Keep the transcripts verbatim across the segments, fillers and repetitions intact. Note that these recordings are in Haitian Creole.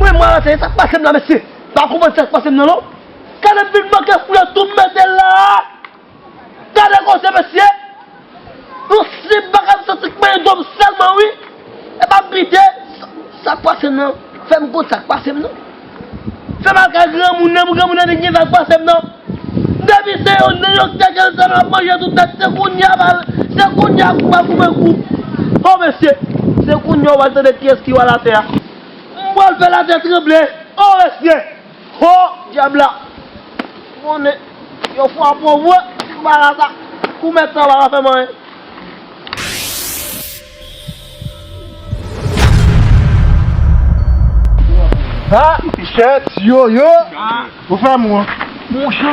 Mwen, mwen, se sa k pase m la, mesye. Pa konprann sa k pase m nan, non. Gade vil manke koulè tou mete la. Gade koze, mesye. Nou si bagay m santi k manye do m sèlman, wi. E pa pite. Sa, sa k pase m nan. Fè m konn sa k pase m nan. Fè m al kay granmoun nan, pou granmoun nan vin gen sa k pase m nan. Depi se yon nan yon tèt, se nan manje tout tèt, se kounye a, se kounye a, kou pa koupe kou. O, mesye, se kounye a, w al tande kiyès ki wa latè a. M pral fè latè tranble. O, mesye. Ho, dyab la. Konnen, yon fwa pou vre, bagay sa. Kou mèt sa, pa ka fè m anyen. Ha, Michel, Ti Yoyo. Ou fè mwen. Monchè,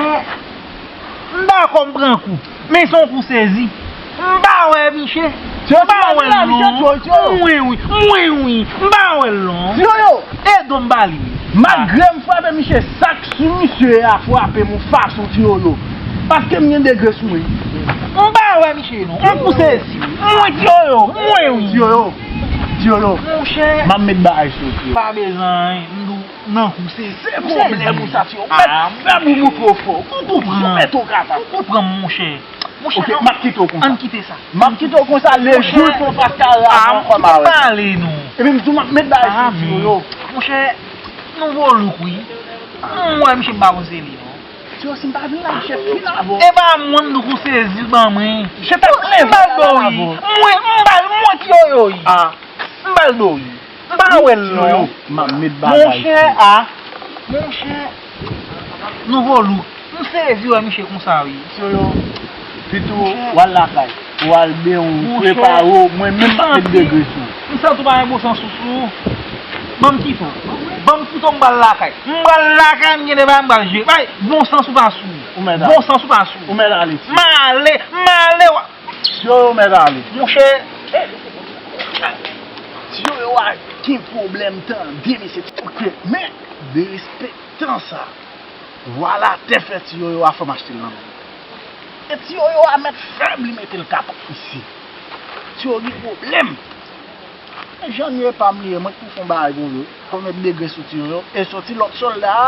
m pa konprann kou. Men se yon kou sezi. M pa wè Miche. M pa wè l non. Mwen wi, mwen wi. M pa wè l non. Ti Yoyo. E do m ba li. Malgre m frape Miche, sa k sou misye a frape m yon fason, Ti Yoyo. Paske m gen degre sou mwen. M pa wè Miche non. Yon kou sezi. Mwen Ti Yoyo. Mwen wi. Ti Yoyo. Ti Yoyo. Monchè. M ap met bagay sou ou, Ti Yoyo. Pa bezwen anyen. M di w nan kou sezi. Se pwoblèm ou sa, Ti Yoyo. Mèt fè m ou moutre w fò. Ou konprann. Ou mèt ou kapab. Ou konprann, monchè. Monchè, ok, non. M ap kite w konsa. Ann kite sa. M ap kite w konsa, le jou pou w pa ka ravan kòm avè. Pale non. Epi m di w m ap met bagay sou Ti Yoyo. Monchè, nouvo look wi. M wè misye m pa panse li non. Ti Yoyo, si m pa vin la, misye fin avè w. E pa mwen m di w kou sezi ban mwen. Misye t ap leve la avè w. Mwen, m ba l, mwen Ti Yoyo wi. M ba l do wi. M pa wè l non. M ap met bagay. Monchè, a. Monchè. Nouvo look. M sezi wè misye konsa wi. Ti Yoyo, pito w al lakay. Ou al benyen w, prepare w, mwen menm m ap met degre sou ou. M santi w pa gen bon sans sou ou. Ban m kite w. Ban m kite w, m pral lakay. M pral lakay, m gen de bagay m pral jere. Bay, bon sans ou pa sou ou. Bon sans ou pa sou ou. Ou mèt ale. M ale, m ale. Ti Yoyo mèt ale. Monchè. Ti Yoyo a gen pwoblèm tande, mesye. Ok, men derespektan sa. Vwala, te fè Ti Yoyo a fè m achte l nan men l. E Ti Yoyo a mèt fè m li mete l kapot isi. Ti Yoyo gen pwoblèm. Jan nou ye pa m li ye, mwen k pou fè yon bagay pou yo. Fò m met degre sou Ti Yoyo. E soti lòt sòlda a,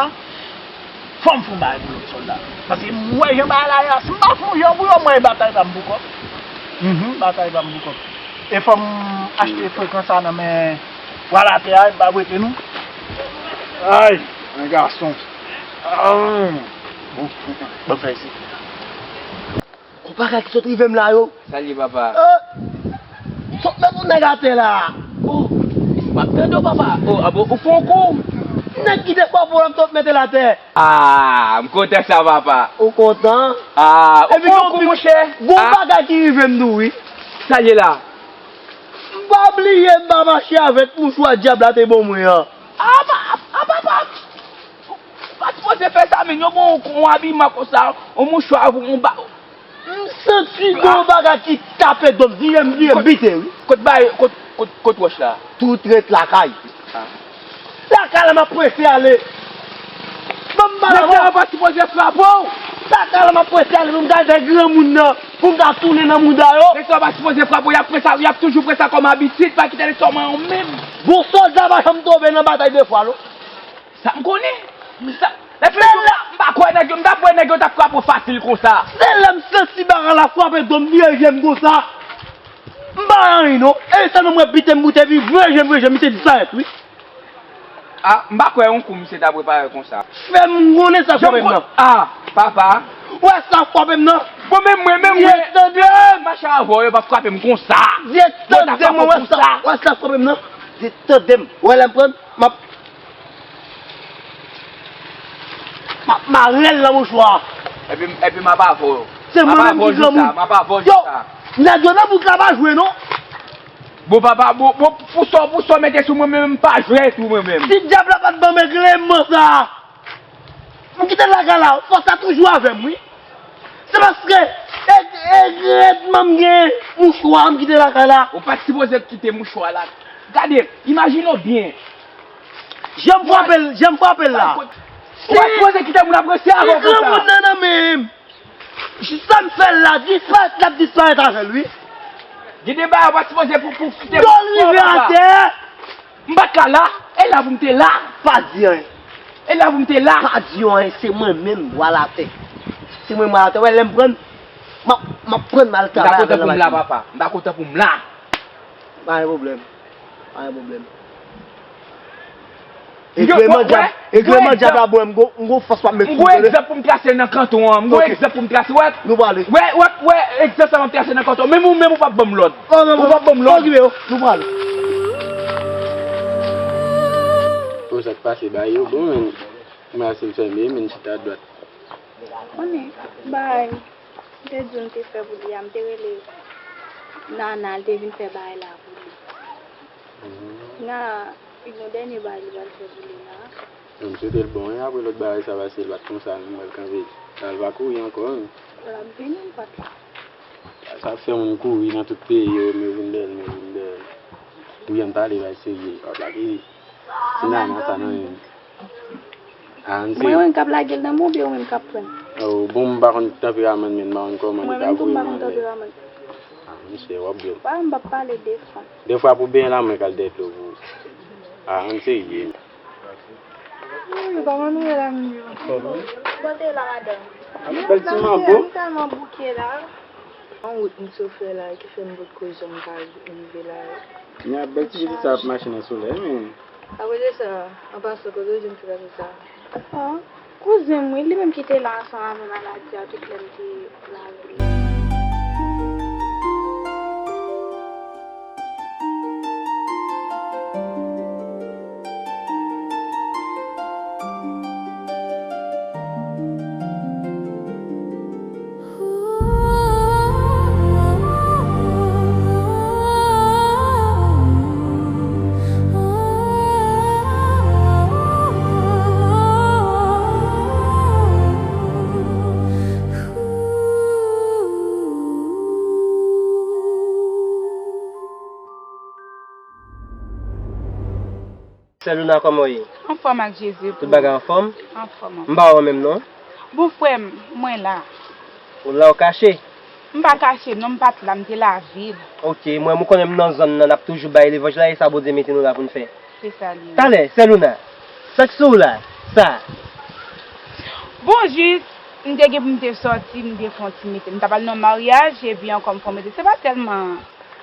fò m fè yon bagay pou lòt sòlda a. Paske m wè jan bagay la ye a, si m pa fè yon jan pou yo, mwen batay pa m pou kò m. Mhm, batay pa m pou kò m. E fò m achte frekans sa nan men wa latè a, e pa prete nou. Ay, men gason. Ah. Bon, bon, fè isit. Konpare a ki sot rive m la yo. Salye, papa. Eh, sot met yon nèg atè la. Oh, m ap tande w, papa. Oh, a bon, ou fè yon kou. Nèg ki te fò pou l ap sot mete l atè. Ah, m kontan sa, papa. Ou kontan? Ah, ou fè yon kou, monchè. Gon bagay ki rive m tou, wi. Salye la. M pa bliye m pa mache avèk mouchwa dyab la te ban mwen an. Ah, pa, ah, papa. Pa sipoze fè sa, men yo ban w yon abiman konsa, yon mouchwa avè yon ba. M santi gon bagay ki tape do m, vire m, vire m bite, wi. Kot bay, kot, kot, kot wòch la? Tout ret lakay. Ah. Lakay la m ap prese ale. Ban m pale avè w. Mesye, pa sipoze frape w. Lakay la m ap prese ale pou m ka jwenn granmoun nan, pou m ka tounen nan mouda yo. Mesye, pa sipoze frape w, y ap prese, y ap toujou prese kòm abitid, pa kite l sòman yo menm. Bon sòlda pa janm tonbe nan batay de fwa, non. Sa m konnen. Sa, lè fini, m pa kwè nèg yo, m ta kwè nèg yo t ap frape w fasil konsa. Se lè m santi bagay la frape do m, vire je m konsa. M pa anyen non. E sèlman m wè biten m boute epi vire je m, vire je m, misye disparèt, wi. A, m pa kwè yon kou misye ta prepare konsa. Fè m konnen sa frape m nan. A, papa. Ou wè sa frape m nan? Bon, men mwen, men mwen. Tande m. Mache avè w, yo pa frape m konsa. Tande m, ou wè sa, ou wè sa frape m nan? Tande m. Ou wè lè m pran, m ap, m ap mare l nan mouchwa. Epi, epi m ap avè w. Se mwen menm ki granmoun. M ap avè w jis la. Yo, nèg yo nan bouk la pa jwe non. Bon, papa, bon, bon, pou sa, pou sa w mete sou mwen menm, m pa jwe tou mwen menm. Si dyab la pa t ban m egreman sa a, m kite lakay la, fòs la toujou avè m, wi. Se paske e, egretman m gen mouchwa m kite lakay la. Ou pa t sipoze kite mouchwa la. Gade, imajine w byen. Jan m frape l, jan m frape l la. Ou pa t sipoze kite moun ap ranse avè w konsa. Egreman nan nan men m. Sa m fè l la, disparèt l ap disparèt avè l, wi. Gen de bagay ou pa t sipoze pou, pou kite. Dòl rive atè. M pa t ka la, e la pou m te la. Pa di anyen. E la pou m te la. Pa di anyen, se mwen menm, m pral atè. Se mwen, m pral atè. Wè, lè m pran, m ap, m ap pran m al travay avè l nan matin. M ta kontan pou m la, papa. M ta kontan pou m la. Pa gen pwoblèm. Pa gen pwoblèm. Egreman dyab, egreman dyab la bwè, m gon, m gon fòs m ap met sou tande. M gon egzanp pou m trase nan kanton an, m gon egzanp pou m trase, wè. Nou prale. Wè, wè, wè, egzanp sa m ap trase nan kanton an. Menm ou, menm ou p ap ban m lòd. Ou p ap ban m lòd. Okipe w, nou prale. Bon, sa k pase, bagay yo bon, men. Mwen ase l fèmen, men chita dwat. Konnen, bay. M te di w m te fè pou li a, m te rele Nana, l te vin fè bagay la pou li. Nana, yon dènye bagay li pral fè pou li la. Bon, m swete l bon, e apre lòt bagay sa pase, l pa t konsa, non, mwen l kanpe. Sa l pa kouri ankò, non. L ap vini, m pa t la. Sa fè moun kouri nan tout peyi yo, m vin dèyè l, m vin dèyè l. Wi, ann pale, bay serye. Wap lage. Ti Nana sa nan men m. A, m se. Mwen menm k ap lage l nan men w oubyen ou menm k ap pran l? O, bon, m pa konn tanperaman l, men m pa konn kòman li ka voye m anlè. Mwen menm tou, m pa konn tanperaman l. A, misye, w ap byen. Pa, m p ap pale defwa. Defwa pou benyen la, mwen k al dèyè dlo pou ou. A, ann serye. Wi, kòman nou ye la, menm yo? Kòman? Kote la, madanm? Bèl ti manbo. M tèlman bouke la. Yon wout misye fè la ki fè m potko janm ka rive la. Nya bèl ti pitit sa ap mache nan solèy, men. Apre de sa, an pasan, kote w jwenn ti gason sa? Ah, kouzen m, wi, li menm ki te la ansanm avè maladi a tout lè m te lavil. Sè Luna, kòman w ye? Anfòm ak Jezi. Tout bagay anfòm? Anfòm, anfòm. M pa wè w menm non. Bon, frè m, mwen la. Ou la, ou kache? M pa kache non, m pa t la, m te lavil. Ok, mwen, m konnen m nan zòn nan, n ap toujou bay levanj la, e sa Bondye mete nou la pou n fè. Se sa li ye. Talè, Sè Luna, sa k sou w la, sa? Bon, jis, m te gen pou m te sòti, m te fè yon ti mete. M t ap al nan maryaj, epi ankò m fè yon mete. Se pa tèlman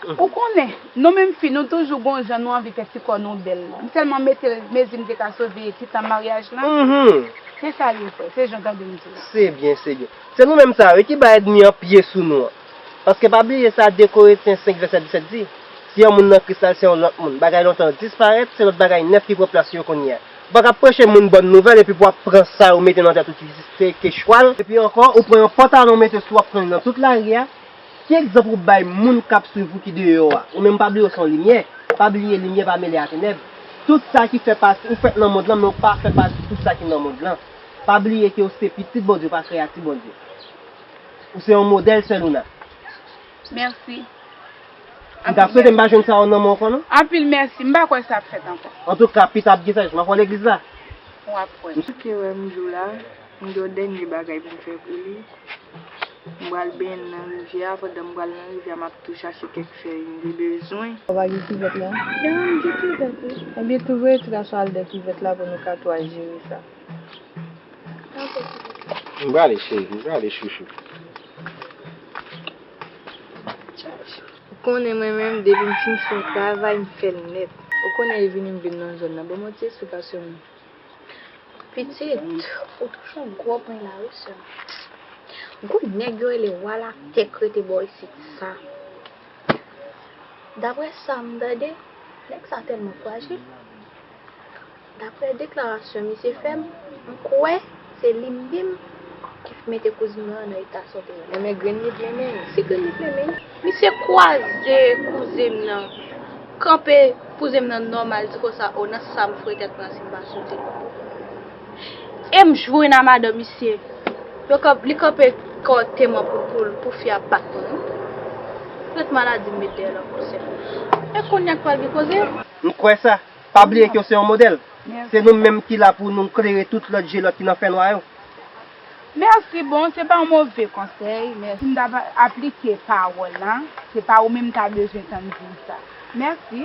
Ou konnen, nou menm fi, nou toujou gon jan nou anvi fè ti kò nou bèl. M sèlman mete l, mezi m te ka sove ti tan maryaj lan. Se sa li ye, frè, se jan w tande m di w. Se byen, se byen. Se nou menm sa yo ki bay ènmi an pye sou nou an. Paske pa bliye sa de Korentyen senk vèsè disèt di, si yon moun nan Kris la, l se yon lòt moun. Bagay lontan yo disparèt, se lòt bagay nèf ki pran plas yo kounye a. Ou pa ka preche moun bòn nouvèl epi pou w ap pran sa yo mete nan tèt ou ki se ke chwal. Epi ankò, ou pran yon pantalon mete sou w ap pran li nan tout lari a. Ki egzanp ou bay moun k ap swiv ou ki deyò a? Ou menm pa bliye ou se yon limyè. Pa bliye limyè pa mele a tenèb. Tout sa ki fè pati, ou fèt nan mond lan, men ou pa fè pati tout sa ki nan mond lan. Pa bliye ke ou se pitit Bondye, ou pa kreyati Bondye. Ou se yon modèl, Sè Luna. Mèsi. M ta swete m pa jwenn sa yo nan men w ankò non. Anpil mèsi, m pa kwè sa ap fèt ankò. Antouka, pita ap gen sa, m ap wè w legliz la. W ap wè. M sot wè m di w la, m gen yon dènye bagay pou m fè pou li. M pral benyen nan rivyè a, pandan m pral nan rivyè a, m ap tou chache kèk fèy m te bezwen. Ou pa gen kivèt la? Gen, m gen kivèt, wi. Ebyen, tou voye ti gason al dèyè kivèt la pou nou ka tou al jere sa. M prale, cheri, m prale, chouchou. Ou konnen mwen menm, depi m fin fè yon travay, m fè l nèt. Ou konnen e vini m vin nan zòn nan. Ban m yon ti esplikasyon. Pitit, ou touche yon gwo pwen la wi, sè m. Gwo nèg yo rele wa latè k rete bò isit sa. Daprè sa m tande, nèg sa tèlman frajil. Daprè deklarasyon misye fè m, m kwè se li menm ki mete kouzin mwen an nan eta sante a. Enben grenn li t renmen. Si grenn li t renmen. Misye kwaze kouzen m nan, kanpe kouzen m nan nòmal, di konsa, o, nan sa m foure tèt mwen an si m pa sote. E m jwenn a madan misye. Yo kanp-, li kanpe kòte mwen pou, pou, pou fi a bat mwen. Ret maladi m met dèyè l ankò sè. E kounye a k pral gen koze. M kwè sa. Pa bliye ke w se yon modèl. Se nou menm ki la pou nou klere tout lòt je lòt ki nan fènwa yo. Mèsi, bon, se pa yon move konsèy. Mèsi. Si m ta aplike pawòl la, se pa ou menm m ta bezwen tann di m sa. Mèsi.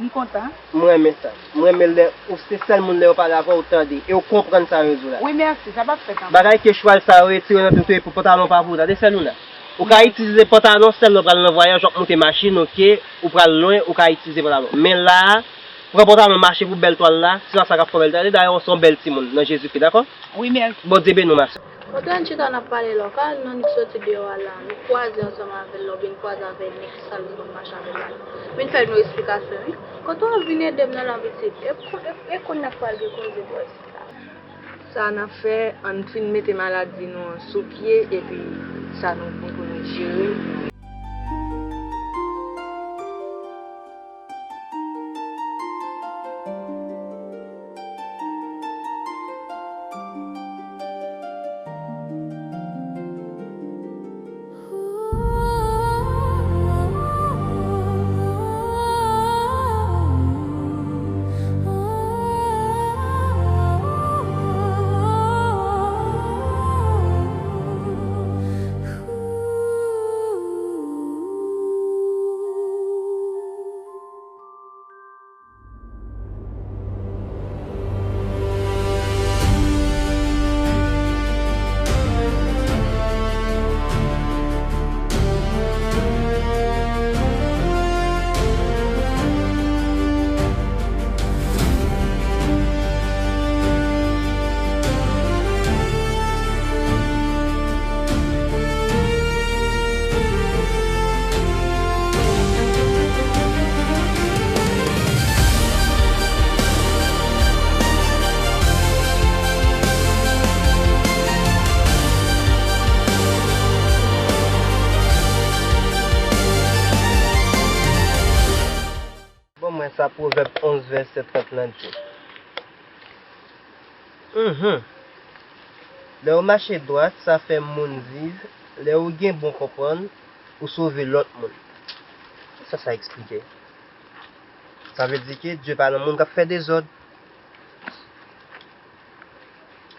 M kontan. M renmen sa. M renmen lè ou se sèl moun lè yo pale avè w, ou tande e w konprann sa yo di w la. Wi, mèsi. Sa p ap fèt ankò. Bagay ke chwal sa yo retire nan tèt ou epi pantalon pa pou ou, tande sèl ou la. Ou ka itilize pantalon sèl lè w pral nan vwayaj, w ap monte machin, oke, ou pral lwen, ou ka itilize pantalon. Men la a, pran pantalon mache pou bèl twal la, se pa sa k ap fè w bèl, tande dayè w se yon bèl timoun nan Jezikri, dakò? Wi, mèsi. Bondye beni w, ma sè. Pandan n chita n ap pale la, w ka al nan nèg soti deyò a la, nou kwaze ansanm avè l la, oubyen n kwaze avè nèg ki sal nou konn mache avè l la. Vin fè nou esplikasyon, wi. Kote w vin ede m nan la, pitit? E, e, e kounye a k pral gen koze bò isit la. Sa n ap fè, ann fin mete maladi nou an sou pye, epi sa nou gen pou nou jere. Bon, mwen sa Pwovèb onz vèsè trant lan di. Mhm. Lè ou mache dwat, sa fè moun viv. Lè ou gen bon konprann, ou sove lòt moun. Kisa sa eksplike? Sa vle di ke Dye pa nan moun k ap fè dezòd.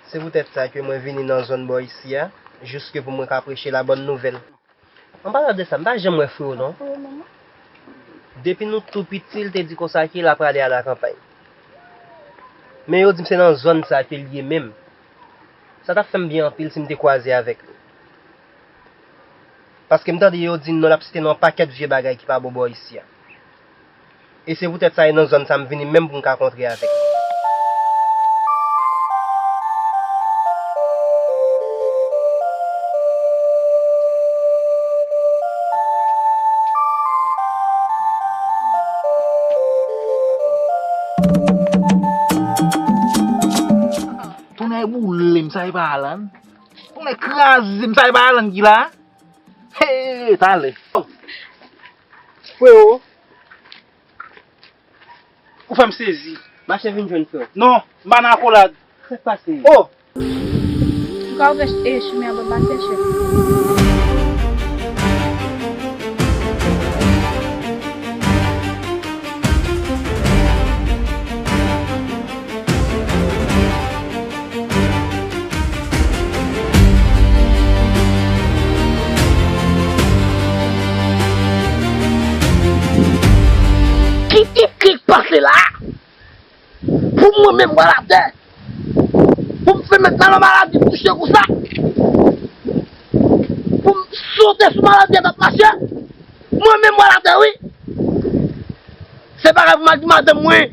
Se poutèt sa ke mwen vini nan zòn bò isi a, jiske pou mwen ka preche la bòn nouvèl. An palan de sa, m pa janm wè frè w non. Depi nou tou piti, l te di konsa ke l ap prale a lakanpay. Men yo di m se nan zòn sa ke l ye menm. Sa t ap fè m byen anpil si m te kwaze avèk li. Paske m tande yo di non, l ap site nan yon pakèt vye bagay ki pa bon bò isi a. E se poutèt sa e nan zòn sa m vini menm pou m ka kontre avèk li. Tonnè boule m, sa e pa Alan? Tonnè kraze m, sa e pa Alan ki la? Hey, talè. Frewo, ou fè m sezi. Mache vin jwenn frè w. Non, m pa nan akolad. Sa k pase? Oh! Ou ka ouvè, e, chimen an ban m pase, chèf. Ki tip ki pase la? Pou mwen menm bò latè. Pou m fè mèt talon maladi kouche konsa. Pou m sote sou maladi a t ap mache. Mwen menm bò latè wi. Se bagay pou m al di madanm mwen.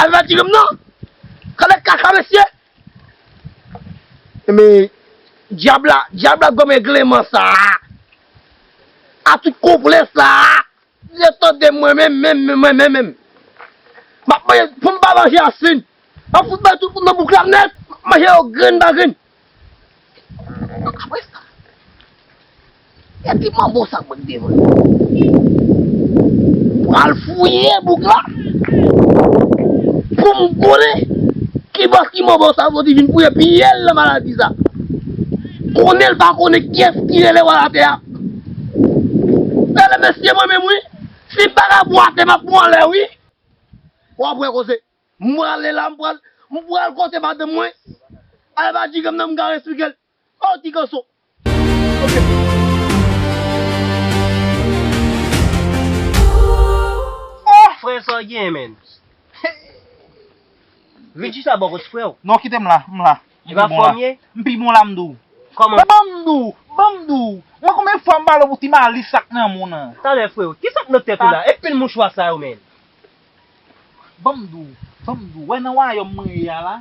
Al pa di m non. Gade kaka mesye. Men dyab la, dyab la gòm egleman sa a. A tout konplè sa a. Yo tande mwen menm, menm, menm, mwen menm, menm. M ap manje, pou m pa manje asin. M ap fout bay tout moun nan bouk la nèt. M ap manje yo grenn pa grenn. Apre sa, gen ti manbo sa k mwen devan. Pral fouye bouk la. Pou m konnen ki bòs ki manbo sa soti vin fouye pye l nan maladi sa. Konnen l pa konnen kiyès ki rele wa latè a. Mesye mwen menm wi. Si m pa ka pran atè, m ap pran anlè wi. W ap wè koze. M prale la, m pral, m pral kote madanm mwen. Ale pa di granm nan m ka esplike l. O ti gason. Ok. Oh, frè sa w gen, menn. Vin chita bò kot frè w. Non, kite m la, m la. M pi bon la. M pi bon la, m di w. Kòman? Ban m di w, ban m di w. Mwen konbyen fwa m pale w pou ti malis sa k nan men w nan? Talè, frè w, kisa k nan tèt ou la? E pil mouchwa sa yo, menn. Ban m di w, ban m di w, wè nan wayòm mwen ye a la,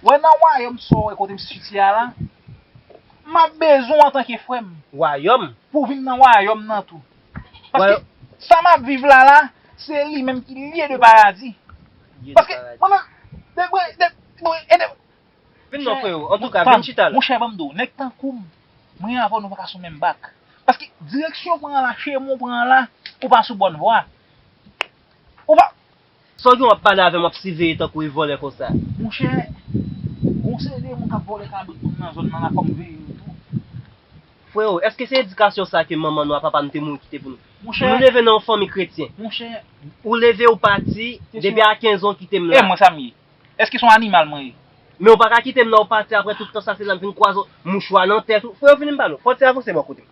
wè nan wayòm sa w wè kote m sitye a la, m ap bezwen w antanke frè m. Wayòm? Pou w vin nan wayòm nan tou. Paske sa m ap viv la la, se li menm ki lye de paradi. Paske mwen menm, de, de, de, de, Vin non, freo. Antouka, vin chita la. Monchè, ban m di w, nèg tankou m, mwen avè w, nou pa ka sou menm bak. Paske direksyon w pran la, chemen w pran la, ou pa sou bòn vwa. Ou pa. Sa w gen w ap pale avè m, w ap siveye tankou yon vòlè konsa? Monchè, gon seri de moun k ap vòlè kabrit moun nan zòn nan la, fò m veye yo tou. Freo, èske se edikasyon sa ke manman nou a papa nou te mouri kite pou nou? Monchè. Nou leve nan yon fanmi kretyen. Monchè. Ou leve, ou pati, depi a kenz an, ou kite m la. E mwen sa m ye? Èske se yon animal mwen ye? Men ou pa ka kite m la, ou pati apre tout tan sa, se la m vin kwaze w, mouchwa nan tèt ou. Freo, vini m pale w. Fò w ti avanse bò kote m.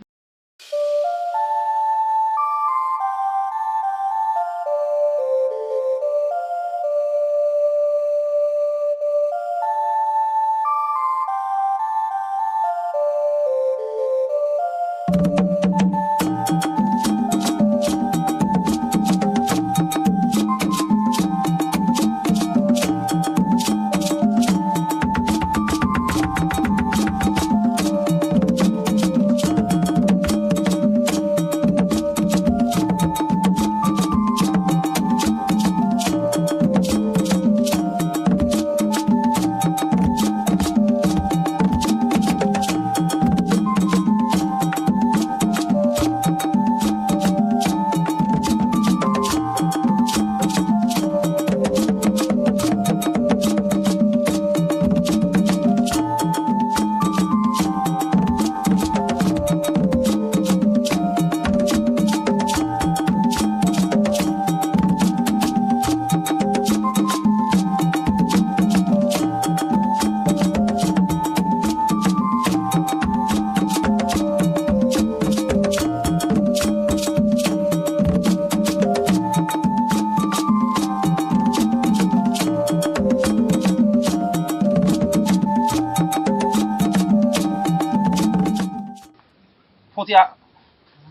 Fwontyè a.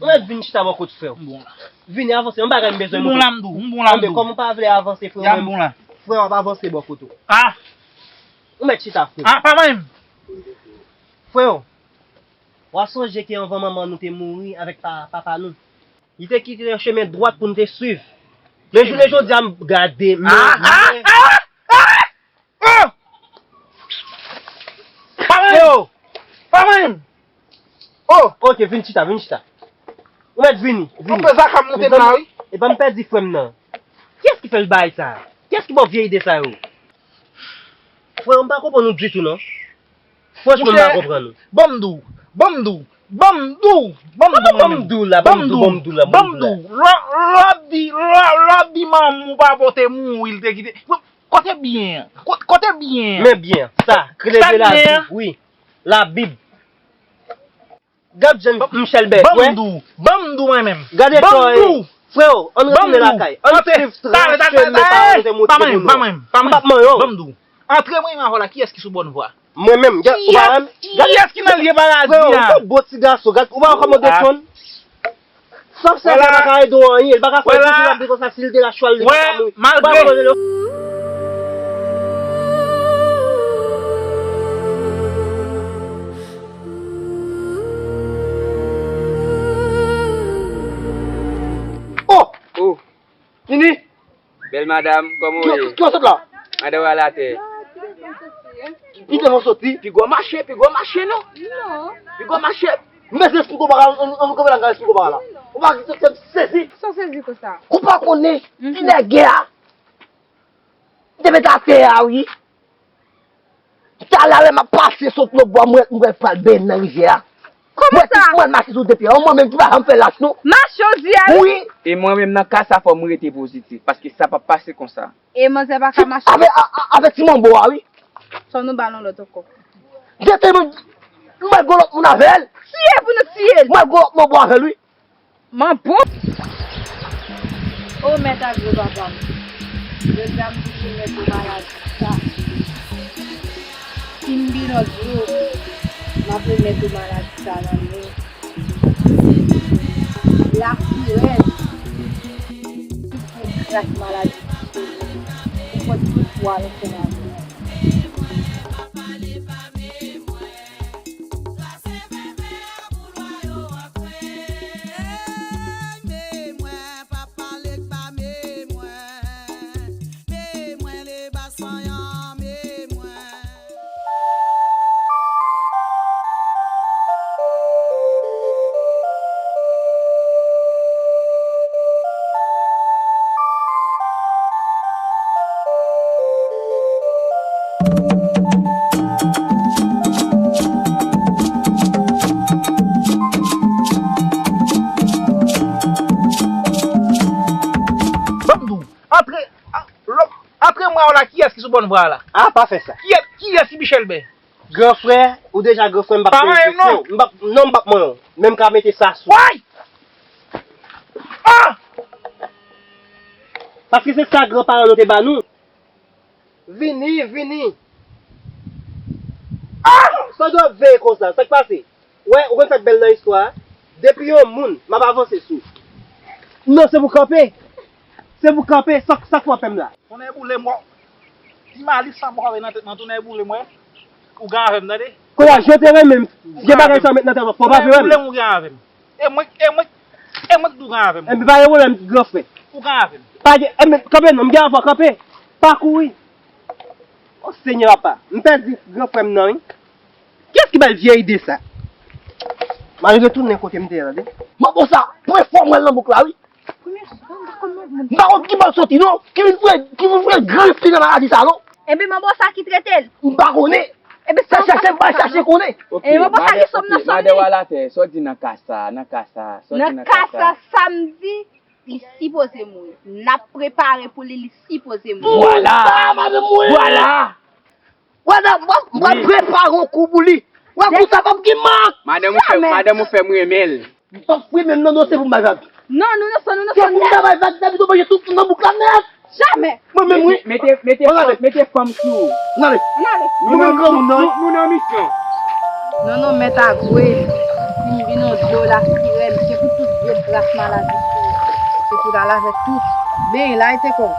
Ou mèt vin chita bò kot frè w. M bon la. Vini avanse, yon bagay m bezwen montre w. M bon la, m di w, m bon la, m di w. Anben, kòm ou pa vle avanse, frè w, menm, frè w ap avanse bò kote w. Ah! Ou mèt chita, frè w. Ah, pa menm. Frè w, w a sonje ke anvan manman nou te mouri avèk pa, papa nou, li te kite yon chemen dwat pou nou te swiv. Men jounen jodi a, m gade, men, ah, ah, men, ah, ah! Oh! Pa menm! Yo! Pa menm! Oh! Ok, vin chita, vin chita. Ou mèt vini, vini. Anpè zaka m moute m la, wi. Epa m pèdi frè m nan. Kiyès ki fè l bay sa? Kiyès ki ba w vye ide sa yo? Frè, m pa konprann ou ditou, non. Franchman, m pa konprann ou. Ban m di w, ban m di w, ban m di w, ban m di w, ban m di w, ban m di w la, ban m di w, ban m di w la, ban m di w la. Lè, lè w ap di, lè, lè w ap di manman w pa pote mouri, l te kite. Kote byen an? Ko-, kote byen an? Men byen an, sa, k leve Labib, wi. Labib. Gad jan Michel bèk, wè. Ban m di w, ban m di w mwen menm. Gade kò e. Freo, ann retounen lakay. Ann swiv tras chemen papa nou te montre pou nou. M p ap manyen w. Ban m di w. Antre mwen menm avè w la, kiyès ki sou bòn vwa? Mwen menm, gad, ou pa wè m? Gad. Kiyès ki nan lye paradi a? Freo, ou se bon ti gason, gad, ou pa wè kòman w desann? San sèvè pa ka ede w anyen, li pa ka fè w konsa si l te la chwal li pa ka mouri. Malgre. Oh! Oh! Nini! Bèl madanm, kòman w ye? Ki w sot la? Madanm w al atè. Ki te fè w soti? Pi gwo mache, pi gwo mache non. Non. Pi gwo mache. M bezwen esplike w bagay, ann, ann kanpe la, m ka esplike w bagay la. Ou pa ki se sezi. Sa w sezi konsa? Ou pa konnen, ti nèg a. M te met atè a, wi. Talè a lè m ap pase sot nan bwa, m wè, m wè pral benyen nan rivyè a. Kòman sa? Mwen, mwen mache sou de pye. Mwen menm ki pa janm fè lach non. Mache oziyè wi. Wi. E mwen menm nan ka sa fò m rete pozitif, paske sa p ap pase konsa. E manzè pa ka mache. Avè, a, a, avè ti manbo a wi. Fò nou ba l yon lòt ankò. Jete nou, mwen gwo lòt moun avè l. Tiye pou nou tiye l. Mwen gwo lòt manbo avè l wi. Manbo. O mèt Agwe papa m. Jodi a m touche mèt ou maladi sa. Si m binon dlo, m ap remèt ou maladi sa nan men. Lasirèn. Tout pou gras maladi ki sove. Ou pran tout pwa nan fè lavi a. Ban m di w, antre, a, lò, antre mwa w la, kiyès ki sou bòn vwa la? A, pa fè sa. Kiyès, kiyès ki pi chèlbè? Gran frè, ou deja gran frè, m p ap poze kesyon. M p ap, non, m p ap manyen w. Men m ka mete sa sou. Way! Ah! Paske se sa gran paran nou te ba nou. Vini, vini. Ah! Sa w dwe ap veye konsa, sa k pase? Wè, ou konn sa k bèl nan istwa a? Depi yon moun, m ap avanse sou. Non, se pou kanpe. Se pou kanpe, sa, sa k fè w ap fè m la? Tonnè boule m, wè. Ti malis sa m ap fè nan tèt mwen, tonnè boule m, wè. Ou gen avè m, tande? Kounye a, jan w te renmen m, gen bagay sa w met nan tèt ou, fò w pa vle wè m. Tonnè boule m, ou gen avè m. E mwen, e mwen, e mwen ki di w gen avè m. Enben, pa gen pwoblèm, gran frè. Ou gen avè m. Pa gen, enben, kanpe non, m gen avè w, kanpe. Pa kouri. O Senyè papa, m pèdi gran frè m nan, wi. Kiyès ki bay vye ide sa? M al retounen kote m te ye a, tande. Manbo sa, pran fò mwen nan bouk la, wi. M pa konn ki bò l soti, non. Ki vin fè, ki vin fè grif li nan maladi sa, non. Enben, manbo sa ki trete l. M pa konnen. Enben, sa chèche, m pa chèche konnen. Enben, manbo sa ki sòm nan sòm li. Madan w al atè, sa w di nan ka sa, nan ka sa, sa w di nan ka sa? Nan ka sa, sa m di, li sipoze mouri. N ap prepare pou li, li sipoze mouri. Vwala! Vwala! Wè, m ap, m ap prepare yon kou pou li. Wè, kou sa p ap gen mank. Madanm ou fè, madanm ou fè m renmen l. M p ap fwi menm non, non, se pou m bay vag. Non, nou nan san, nou nan san nèt. Se pou m ta bay vag, David, ou manje tout nan bouk la nèt. Jamè. Mwen menm, wi. Mete, mete fanm, mete fanm sou ou. Ann ale. Ann ale. Nou nan, nou, nou nan misyon. Non, non, mèt Agwe, si m vin yon dlo la sirèn, se pou tout vye gras maladi sou ou. Se pou l al avèk tout. Ben, la e te kò.